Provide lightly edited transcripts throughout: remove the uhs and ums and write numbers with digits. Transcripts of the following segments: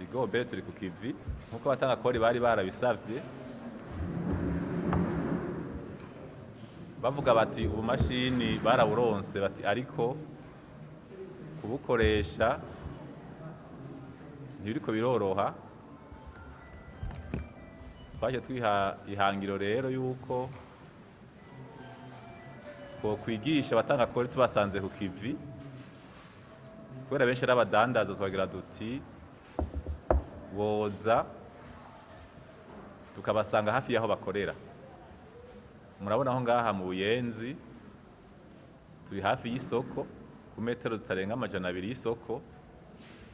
Igobere turi ku kivi nkuko abatanga kori bari barabisavye, bavuga bati ubumashini baraburonse, bati ariko kubukoresha ntibiriko biroroha. Twaje twiha ihangiro rero yuko twokwigisha abatanga kori tubasanze ku kivi, kubera benshi ari abadandaza. Twagira duti boza tukabasanga hafi y'aho bakorera. Murabona aho ngaha mu Buyenzi turi hafi y'isoko, ku metero zitarenga 200 y'isoko,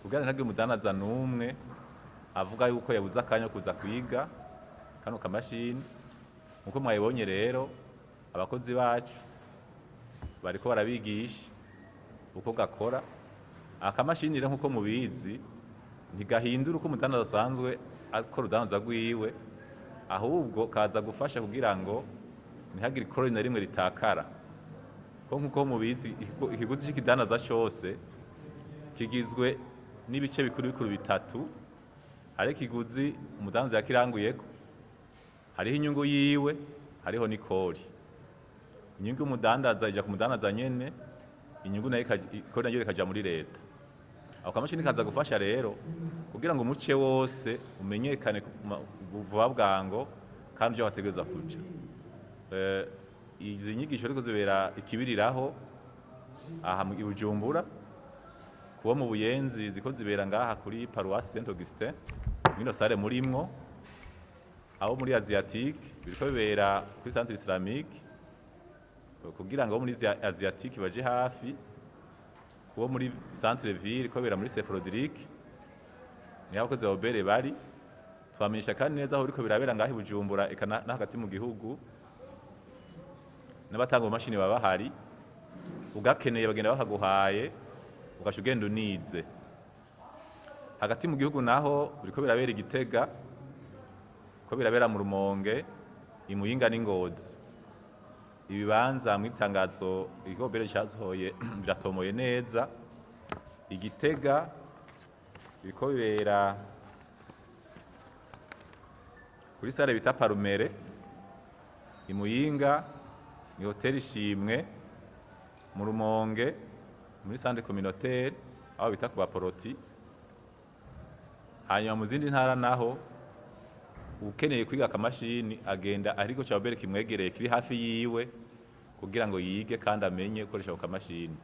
kugira ntihagire umudandaza n'umwe avuga yuko yabuze akanya ko kuza kwiga kano kamashini. Nkuko mwabibonye rero, abakozi bacu bariko barabigisha uko gakora akamashini. Rero nkuko mubizi, ntigahindura uko umudandaza asanzwe akora urudandaza rwiwe, ahubwo kaza gufasha kugira ngo ntihagire ikori na rimwe ritakara, ko nkuko mubizi ikiguzi c'ikidandaza cose kigizwe n'ibice bikuru bikuru bitatu: hariho ikiguzi umudandaza yakiranguyeko, hariho inyungu yiwe, hariho n'ikori. Inyungu y'umudandaza ija ku mudandaza nyene, inyungu nayo ikori naryo rikaja muri leta. Ako kamashini kaza gufasha rero kugira ngo umuce wose umenyekane vuba bwango kandi ivyo wategerezwa kuja. Izi nyigisho ariko zibera ikibiriraho aha i Bujumbura, kuba mu Buyenzi ziko zibera ngaha kuri Paruwasi Saint Augustin, mwino sare murimwo. Abo muri Asiatique biriko bibera kuri Centre Islamique, kugira ngo abo muri Asiatique baje hafi. Kubo muri centre ville ko bibera muri Sefrodric, niho abakozi ba OBR bari. Twamenyesha kandi neza aho biriko birabera ngaho i Bujumbura, eka na hagati mu gihugu, n'abatanga mashini baba bahari. Ugakeneye bagenda bakaguhaye, ugaca ugenda unize. Hagati mu gihugu naho biriko birabera i Gitega, ko birabera mu Rumonge, i Muyinga n'Ingozi. Ibibanza mw'itangazo igobere cyasohoye biratomoye neza. Igitega biriko bibera kuri sale bita Parumere, i Muyinga ni hoteli Ishimwe, mu Rumonge muri centre communautaire aho bita ku Baporoti. Hanyuma mu zindi ntara naho, ukeneye kwiga akamashini agenda ariko ca OBR kimwegereye kiri hafi yiwe, kugira ngo yige kandi amenye gukoresha ako kamashini.